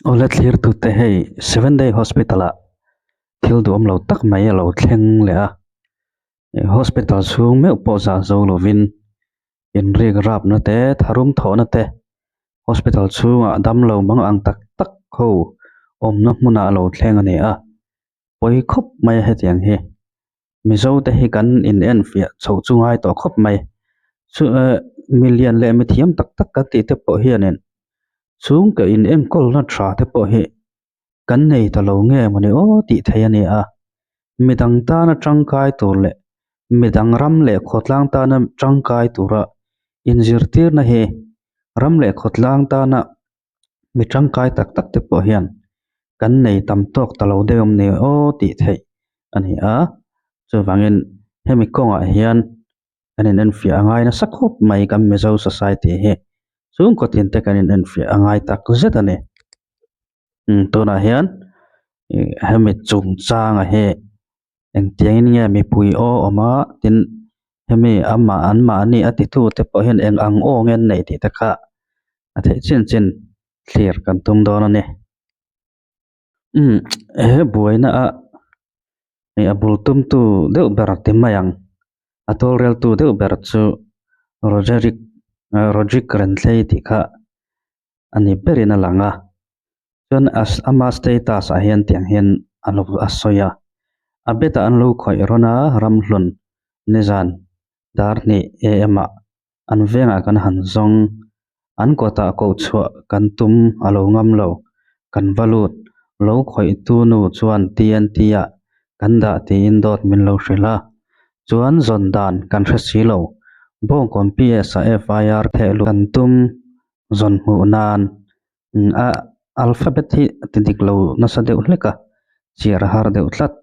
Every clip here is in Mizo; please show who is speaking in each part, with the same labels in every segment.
Speaker 1: Awle thlir tute hei seven day hospital ah thil duhawm lo tak mai a lo thleng leh a hospital chhung meuh pawh zah zo lovin inrik rapna te tharum thawhna te hospital chhungah damlo mang ang tak tak ho awmna hmunah a lo thleng a ni a pawi khawp mai a hetiang hi mizo te hi kan in en fiah chhoh chu ngai tawh khawp mai chu eh milian leh mithiam tak tak kan tih te pawh hianin chhungkaw in enkawlna tha te pawh hi kan nei ta lo nge mawni aw tih theih a ni a midang tana tangkai tur leh midang ram leh khawtlang tana tangkai tura inzirtirna hi ram leh khawtlang tana mi tangkai tak tak te pawh hian kan nei tam tawk ta lo deuh awm ni aw tih theih a ni a chuvangin hemi kawngah hian kan in enfiah a ngai nasa khawp mai kan Mizo society hi chhungkaw tin te kan in enfiah a ngai tak zet a ni umm tunah hian ih hemi chungchangah hi engtiangin nge mipui aw awm a tin hemi amah an mahni a titu te pawh hian eng ang aw nge an neih tih te kha a theih chin chin thlir kan tum dawn a ni umm he buaina a ih a bul tum tu deuh ber ti mai ang a tawlrel tu deuh ber chu Roderick Rodrick Renthlei tih kha a ni berin a lang a chuan ama status ah hian tiang hian a lo a sawi a a bet ah an lo khawih rawn a ramhlun nizan dar hnih am ah an vengah kan han zawng an kawtah koh chhuah kan tum a lo ngam lo kan va lut lo khawih tu nu chuan T N T ah kan dah tiin dawt min lo hrilh a chuan zawn dan kan hre si lo Bawngkawn P S ah F I R theh luh kan tum zawn hmuh nan a alphabet hi a ti dik lo nasa deuh hlek a chhiar a har deuh tlat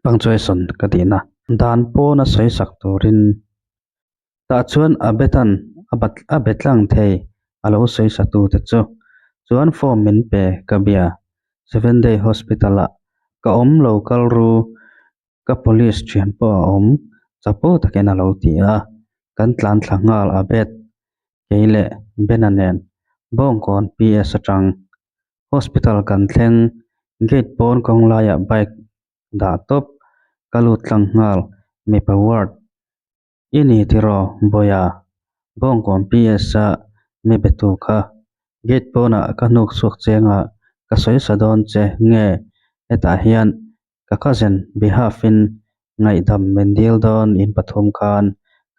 Speaker 1: punctuation ka tih na. Dan pawn a sawi sak turin tah chuan a betan a bat a be tlang thei a lo sawi sa tu te chu chuan form min pe ka bia seven day hospital ah ka awm lo kal ru ka police thian pawh a awm chapo takin a lo ti a kan tlan thla nghal a bet kei leh Bena nen Bawngkawn P S atang hospital kan thleng gate pawn kawng laiah bike dah tawp ka lut tlang nghal mipa ward i ni tiraw Bawia Bawngkawn P S a mi be tu kha gate pawnah ka hnuk chhuak cheng a ka sawi sa dawn che nge hetah hian ka cousin behalf in ngaihdam min dil dawn in pathum khan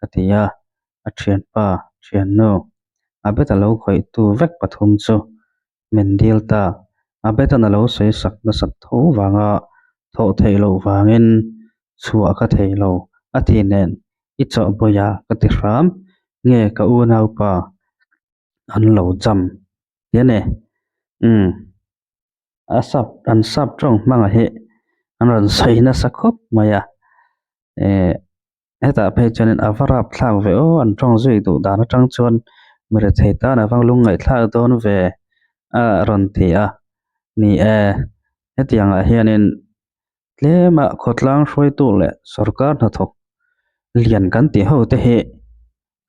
Speaker 1: ka ti a, a thianpa thiannu a bet a lo khawih tu vek pathum chu min dil ta, a betan a lo sawi sak nasat tho vanga thawh theih loh vangin chhuah ka thei lo a ti nen i chawh bawih a ka ti hram nge ka unaupa an lo jam ti a ni umm. A sap an sap tawng hmangah hi an rawn sawi nasa khawp mai a eh hetah phei chuanin a va rap thlak ve aw an tawng zui duh dan atang chuan mi rethei tan a va lungngaih thlak dawn ve a rawn ti a ni e hetiangah hianin tlema khawtlang hruaitu leh sorkar hnathawk lian kan tih ho te hi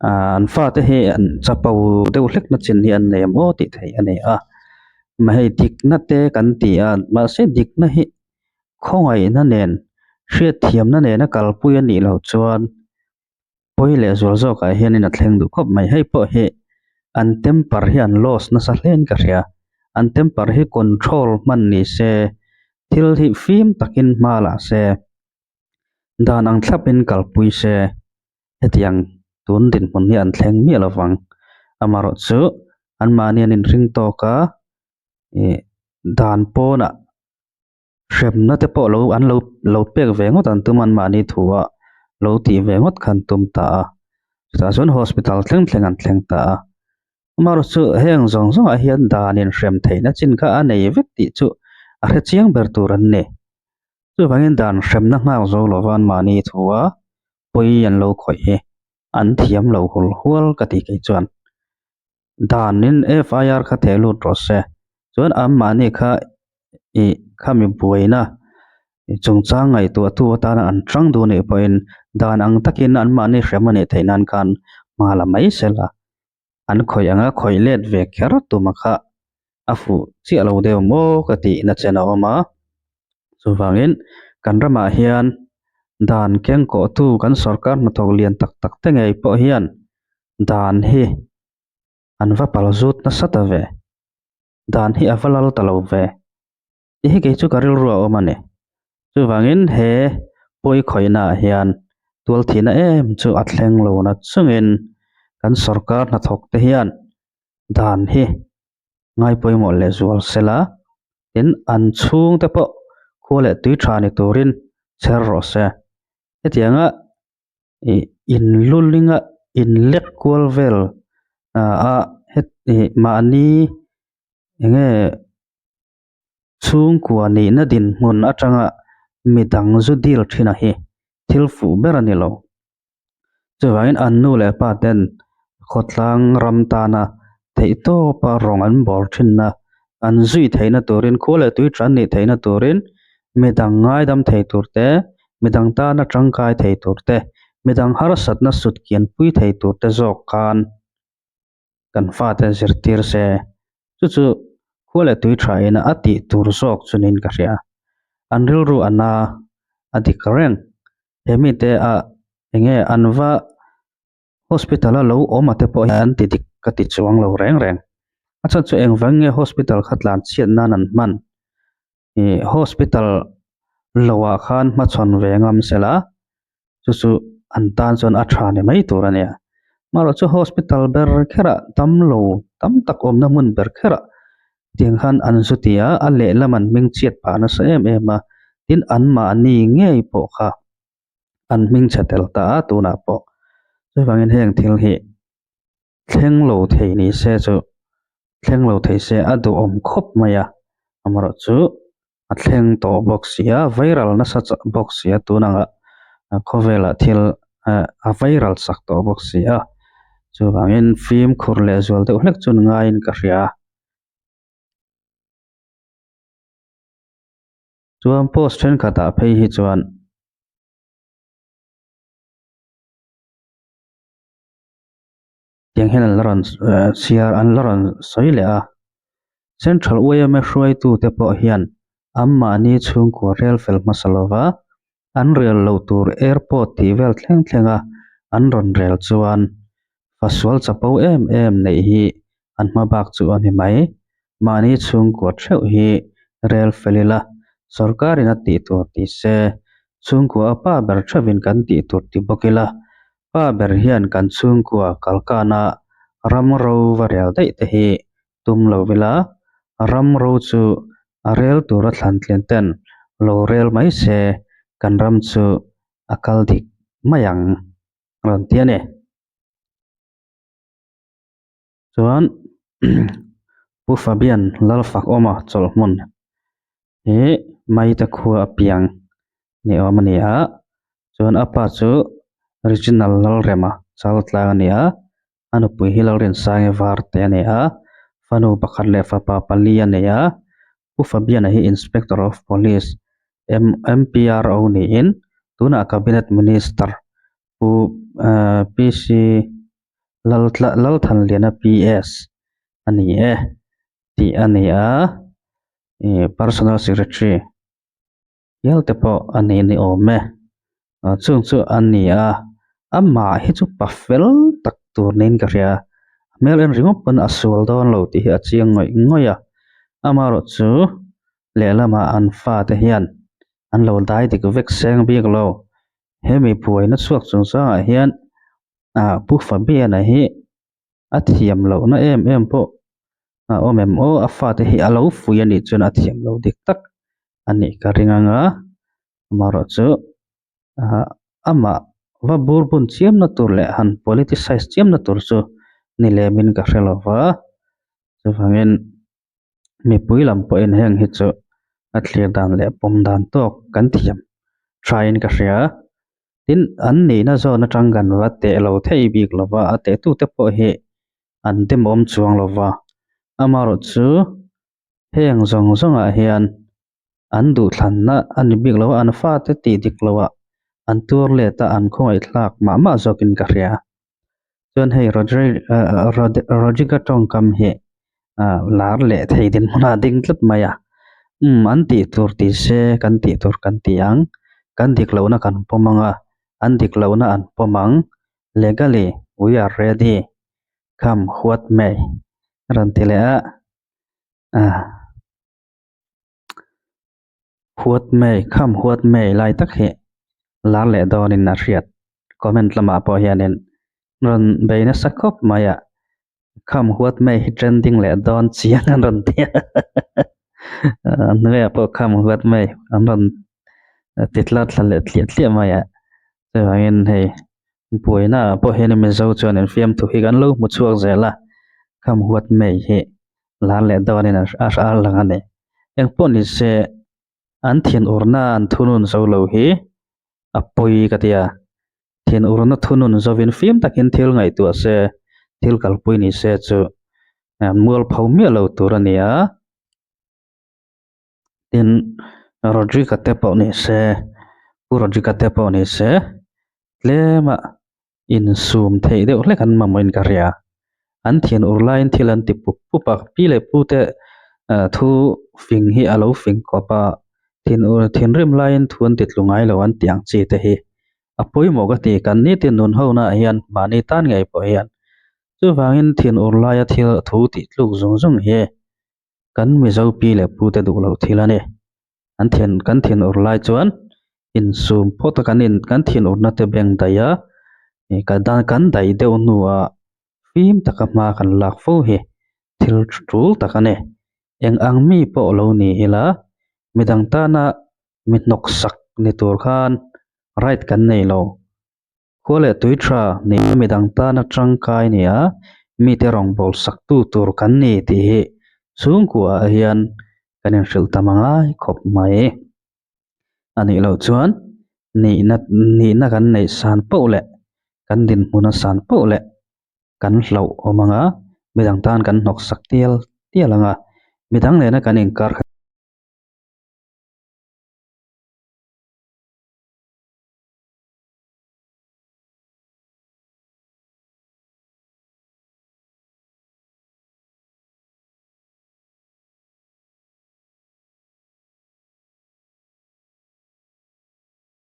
Speaker 1: Ahh an fate hi an chapo deuh hlek na chin hi an nei em aw tih theih a ni a mah hei dikna te kan ti a mahse dikna hi khawngaihna nen hriatthiamna nena kalpui a nih loh chuan pawi leh zual zawkah hianin a thleng duh khawp mai hei pawh hi an temper hi an loss nasa hle in ka hria an temper hi control hman ni se thil hi fim takin hma la se dan ang thlapin kalpui se. Hetiang tun dinhmun hi an thleng miah lo vang. Amaherawh chu anmahni an inring tawk a, ih dan pawnah hremna te pawh lo an lo lo pek ve ngawt an tum anmahni thu a lo tih ve ngawt kha an tum ta a. Chutah chuan hospital thleng thleng an thleng ta a. Amaherawh chu heng zawng zawngah hian dan inhrem theihna chin kha a nei vek tih chu a hre chiang ber tur an ni. Chuvangin dan hremna nghak zo lova anmahni thu a pawi an lo khawih hi an thiam lo hul hual ka ti kei chuan danin F I R kha theh lut rawh se chuan anmahni kha ih khami buaina chungchang ngaihtuah tu atana an tang duh anih pawhin dan ang takin anmahni hrem anih theih nan khan hma la mai sela an khawih anga khawih let ve kher tuma kha. a fuh chiah lo deuh maw ka tihna chen a awm a chuvangin kan ramah hian dan keng kawhtu kan sorkar hnathawk lian tak tak te ngei pawh hian dan hi an va pal zut nasa ta ve dan hi a va lal ta lo ve tih hi kei chu ka rilru a awm a ni chuvangin he pawi khawihna ah hian tual thihna em chu a thleng lo na chungin kan sorkar hnathawk te hian dan hi ngai pawimawh leh zual sela tin an chhung te pawh khua leh tui tha ni turin chher rawh se hetianga ih in lulinga in lek kual vel ah a ih mahni enge chhungkua nihna dinhmun atanga midang zu dil thin a hi thil fuh ber a ni lo. Chuvangin an nu leh pa ten khawtlang ram tana theihtawpa rawng an bawr thinna an zui theihna turin khua leh tui tan nih theihna turin midang ngaidam thei tur te, midang tana tangkai thei tur te, midang harsatna sut kianpui thei tur te zawk khan kan fate zirtir se chu chu khua leh tui tha ina a tih tur zawk chu niin ka hria an rilru a na a dik reng he mite a enge an va hospital a lo awm a te pawh hi an ti dik ka ti chuang lo reng reng a chhan chu engvang nge hospital kha tlan chhiat nan an hman ih hospital lo ah khan hmachhawn ve ngam sela chu chu an tan chuan a tha ni mai tur a nia amaherawh chu hospital ber kherah damlo tam tak awmna hmun ber kherah tiang khan an zu ti a a lehlam an hming chhiat phah nasa em em a tin anmahni ngei pawh kha an hming chhe tel ta a tunah pawh chuvangin heng thil hi thleng lo thei ni se chu thleng lo thei se a duhawm khawp mai a amaherawh chu a thleng tawh bawk si a viral nasa bawk si a tun angah khawvelah thil a viral chak tawh bawk si a chuvangin fimkhur leh zual deuh hlek chu ngaiin ka hria. Chuan post thenkhatah phei hi chuan. Tiang hian an la rawn chhiar an la rawn sawi leh a Central yma hruaitu te pawh hian anmahni chhungkua rel fel hmasa lova an rel loh tur airport tih vel thleng thleng a an rawn rel chuan fasual chapo em em neih hi an hma bak chu a ni mai. Mahni chhungkua theuh hi rel fel ila sorkarin a tih tur ti se chhungkua a pa ber theuhin kan tih tur ti bawk ila Pa ber hian kan chhungkua kalkana ram ro va rel daih te hi tum lo ila, ram ro chu a rel tura thlan tlian ten lo rel mai se kan ram chu a kal dik mai ang rawn ti a ni. Chuan Pu Fabian Lalfakawma chawlhhmun hi Maite khua a piang ni awm a ni a, chuan a pa chu Reginald Lalrema Chaltlang a ni a, a nupui hi Lalrinsangi Varte a ni a, fanu pakhat leh fapa pali a nei a, Pu Fabian-a hi Inspector of Police MPRO niin tunah Cabinet Minister Pu PC Lalthanliana PS a ni e tih a ni a, ih personal secretary hial te pawh a ni ni awm e, chung chu a ni a, amah hi chu pa fel tak tur niin ka hria, a hmel en ringawt pawn a sual dawn lo tih hi a chiang ngawih ngawih a, amaherawh chu lehlamah an fate hian an lo dai dik vek seng bik lo, hemi buaina chhuak chungchangah hian ah Pu Fabian-a hi a thiam lohna em em pawh a awm em aw a fate hi a lo fui a nih chuan a thiam lo dik tak a nih ka ring ang a amaherawh chu ah amah va bur bun chiamna tur leh han politicize chiamna tur chu ni lemin ka hre lo va chuvangin mipui lam pawhin heng hi chu a thlir dan leh pawm dan tawk kan thiam thain ka hria tin an nihna zawn atang kan va teh lo thei bik lo va a tehtute pawh hi an demawm chuang lo va amaherawh chu heng zawng zawngah hian an duhthlanna a ni bik lo a an fate tih dik loah an tur let a an khawngaihthlak mah mah zawkin ka hria chuan hei Rodrigo tawngkam hi. Ah lar leh thei dinhmunah a ding tlat mai a umm an tih tur ti se kan tih tur kan ti ang kan dik lohna kan pawm ang a an dik lohna an pawm ang legally we are ready come what may a rawn ti leh a ah what may come what may lai tak hi lar leh dawnin a hriat comment lamah pawh hianin rawn bei nasa khawp mai a. Kham huat mai hi trending leh dawn chiang an rawn ti a a hnuaiah pawh kham huat mai an rawn ti tlar thla leh thliah thliah mai a chuvangin hei buaina ah pawh hian Mizo chuan in fiamthu hi kan lo hmu chhuak zel a kham huat mai hi lar leh dawnin a lang a ni engpawh ni se an thinurna an thunun zo lo hi a pawi ka ti a. Thinurna thunun zovin fim takin thil ngaihtuah se, thil kalpui ni se chu mualpho miah lo tur a ni a. Tin, Rodriga te pawh ni se, Pu Rodriga te pawh ni se, tlema insum theih deuh hlek an mamawhin ka hria. An thinur laiin thil an ti pup pup a, pi leh pu te thu fing hi a lo fing khawp a, thinur thinrim laiin thu an ti tlu ngai lo an tih ang chi te hi A pawimawh ka ti, kan nitin nun ho naah hian mahni tan ngei pawh hian chuvangin thinur laia thil thu tih tluk zung zung hi kan Mizo pi leh pu te duh loh thil a ni. An thin kan thinur lai chuan insum phawt a kan in kan thinurna te beng daih a, kan daih deuh hnuah fim taka hma kan lak fo hi thil tul tak a ni. Eng ang mi pawh lo ni ila midang tana mi hnawk sak ni tur khan right kan nei lo. Khua leh tui tha ni a midang tana tangkai ni a mite rawngbâwl sak tu tur kan ni tih hi chhungkua ah hian kan inhrilh ta mangai khawp mai. A nih loh chuan nihna nihna kan neih san poh leh kan dinhmun a san poh leh kan hlauh awm ang a, midang tan kan hnawk sak tial tial ang a, midang nena kan inkar kha.